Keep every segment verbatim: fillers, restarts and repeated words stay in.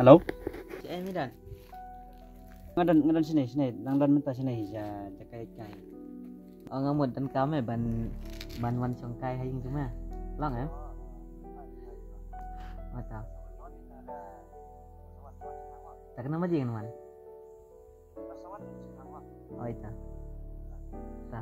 Hello? Shaei me don? Nga don, nga don shane, shane, dang don mynta shane, sha, sha kai kai. O, nga mut don kam me ban, ban wan shong kai ha ïing jong me. Long em? Mata. Ta kane ma jing man. Oi ta. Ta.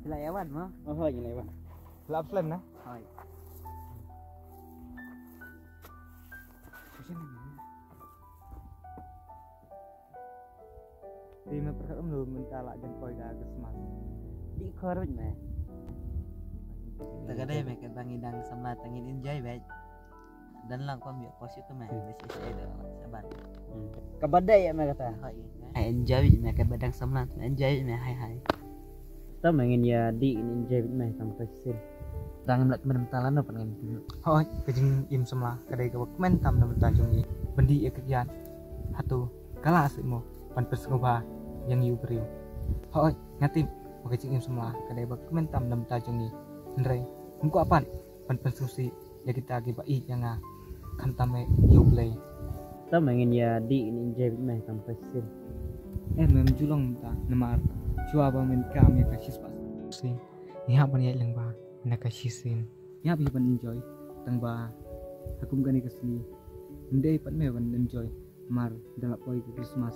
Phi la ïa wan mo? Oh, hooid, ngi la ïa wan. Phi la ap slem na? Hooid. Te me pyrkhat kumno mynta la jan poi ka Christmas? Dih khor beit me. Ta ka dei me, ka dang i dang samla ta ngin enjoy beit. Don lang pam ïa pos ïa ka me, da shi shi da shaban. Kaba dei ïa me kata. Hai. Ai enjoy beit me, kaba dang samla enjoy beit me, hai hai. Ta me ngin ïa dih ngin enjoy beit me tang ta shisien. Dang ngim lah kmen mynta lano pat ngin. Hooid, ka jingim samla ka dei kaba kmen tam na bynta jong ngi. Ban dih ïa ka kiad. Hato ka lah sih mo ban pynsngewbha ïa ngi u briew? Hooid, nga tip ba ka jingim samla ka dei ba kmen tam na bynta jong ngi. Hynrei ngim kwah pat ban pynsngewsih ïa kita kiba ïeit ïa nga, khamtam eh ïa U Blei. Ta me ngin ïa dih ngin enjoy beit me tang ta shisien. Eh, mem ju long mynta namar shuwa ba men kam ïa ka shispah sien, ngi hap ban ïaid lyngba na ka shisien. Ngi hap hi ban enjoy tang ba ha kum kane ka sngi ym dei pat me ban enjoy. Mar da la poi ka Christmas,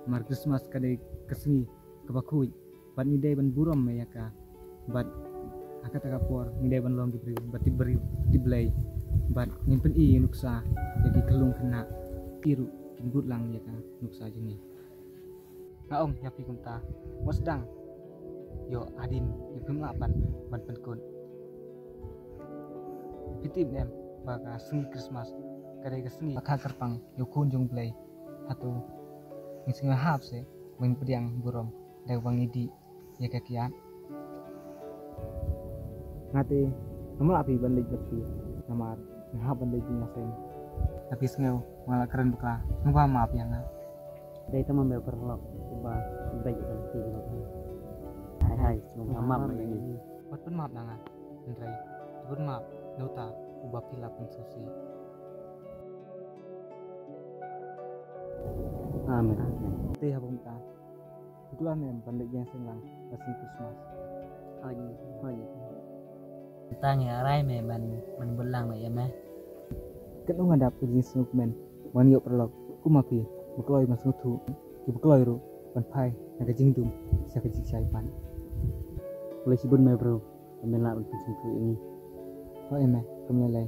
mar Christmas ka dei ka sngi kaba khuid. Bad ngi dei ban burom me ïa ka. Bad ha kata ka por ngi dei ban long ki briew ba tip briew, tip Blei. Bad ngin pyni ïa nuksa ïa ki khyllung khynnah. Ki ruh kin bud lang ïa ka nuksa jong ngi. Nga ong ïa phi kumta, wat sdang ïoh hadien ïa phim lah ban, ban pynkut. Phi tip ne em ba ka sngi Christmas ka dei ka sngi ba kha kyrpang ïa u khun jong U Blei. Hato ngin sngew hap se ban pdiang burom da ba ngi dih ïa ka kiad? Nga te ngam lah phi ban leit bad phi namar nga hap ban leit jingïaseng. Nga phi sngew nga la kren bakla, nga ba map ïa nga. Dei tang ma me paralok uba beit ïa ka lynti jong nga. Hai hai, sngewbha map ïa ngi. Wat pynmap na nga, hynrei to pynmap na uta uba phi la pynsngewsih. Amen. Te ha bynta Khublei me ban leit ïaseng lang ba sngi Christmas. Hooid, hooid. Tang ïa rai me ban, ban bud lang ïa me. Katno nga dap ka jingsngewkmen ban ïoh paralok kum ma phi, ba kloi ban sngewthuh, kiba kloi ruh ban phai na ka jingdum sha ka jingshai pat. Khublei shibun me bro, ba men lah ban pynsngewthuh ïa ngi. Hooid me, khublei.